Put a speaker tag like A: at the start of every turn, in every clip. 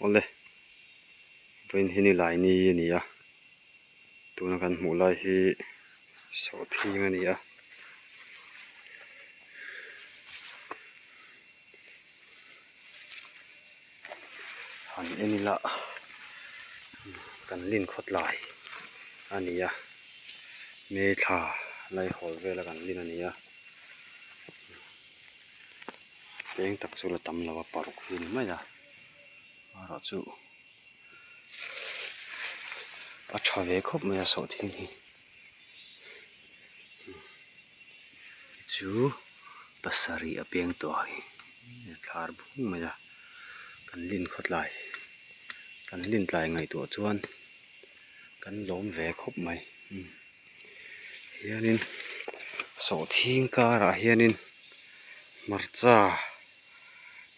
A: Awle vawiin hi nilai ni a ni a tuna kan hmuh lai hi sawhthing a ni a. Han en ila kan lin khawt lai a ni a May thla laihawl vela kan lin a ni a peng tak chu la tam lo a paruk hi a ni mai a erawh chu a tha ve khawp mai a sawhthing hi. Chu pasarih a piang tawh a hi thlar bung mai a kan lin khaw tlai kan lin tlai ngaihtuah chuan kan lawm ve khawp mai hianin sawhthing karah hianin hmarcha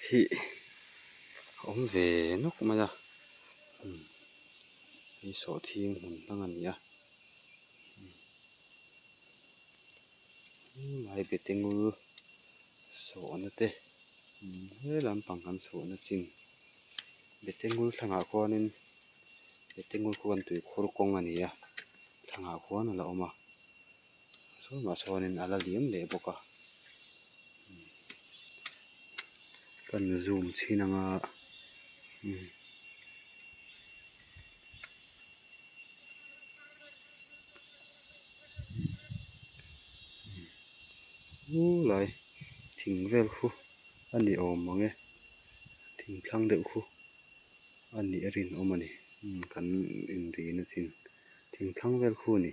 A: hi a awm ve nawk mai a hei sawhthing hmun hlang a ni a. Lai bete ngul sawhna te he lampang kan chhuahna chin bete ngul thlangah khuanin bete ngul khu kan tuikhur kawng a ni a thlangah khuan a la awm a sawmah sawn a la liam leh bawk a kan zoom chhin anga. Lai thing vel khu a ni awm ang e thing thlang deuh khu a nih a rinawm a ni kan inrin a chin thing thlang vel khu a ni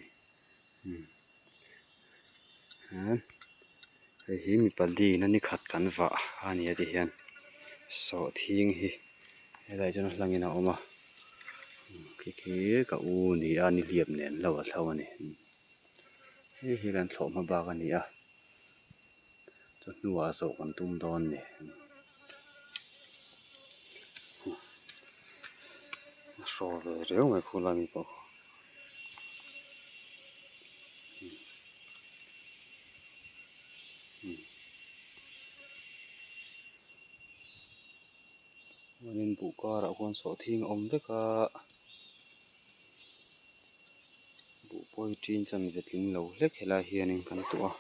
A: hian hei hi mipa lin a ni khat kan vah a ni a ti hian sawhthing hi helaiah chuan a hlangin a awm a. Khi khi ka u ni a nihliap nen lo a thlo a ni hei hi kan thlawh hma bak a ni a chu hnuah zawh kan tum dawn a ni a hraw ve riau mai khulai mi pawh. Chuanin buh karah khuan sawhthing a awm vek a buh pawi ṭin chanve tling lo hlek helai hianin kan tuah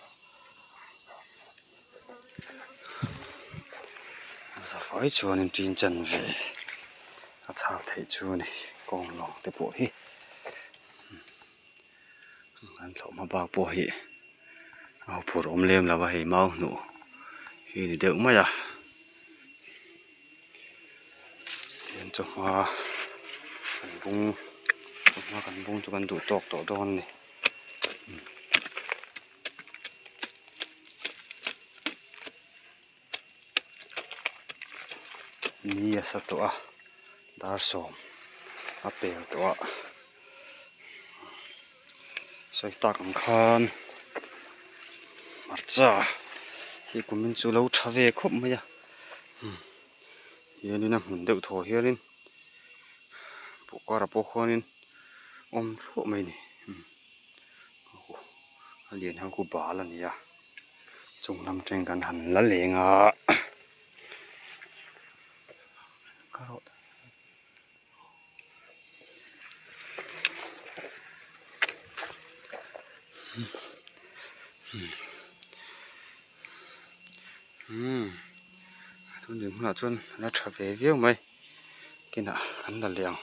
A: a zafai chuanin ṭin chanve a chhak theih chu a ni kawng lawng te pawh hi an thlawh hma bak pawh hi a huphurh awm lem lo a hei mau hnuh hi ni deuh mai a tihian chawhma kan bung chawhma kan bung chu kan duh tawk tawh dawn a ni. Ni a sa tawh a dar sawm a pel tawh a sawi tak ang khan hmarcha hi kumin chu lo tha ve khawp mai a hianin a hmun deuh thaw hianin pawh karah pawh khuanin awm thluah mai a ni a lian ho khu bal a ni a. Chung lam teng kan han la leng a tun ding hunah chuan a la tha ve viau mai kinah kan la leh ang.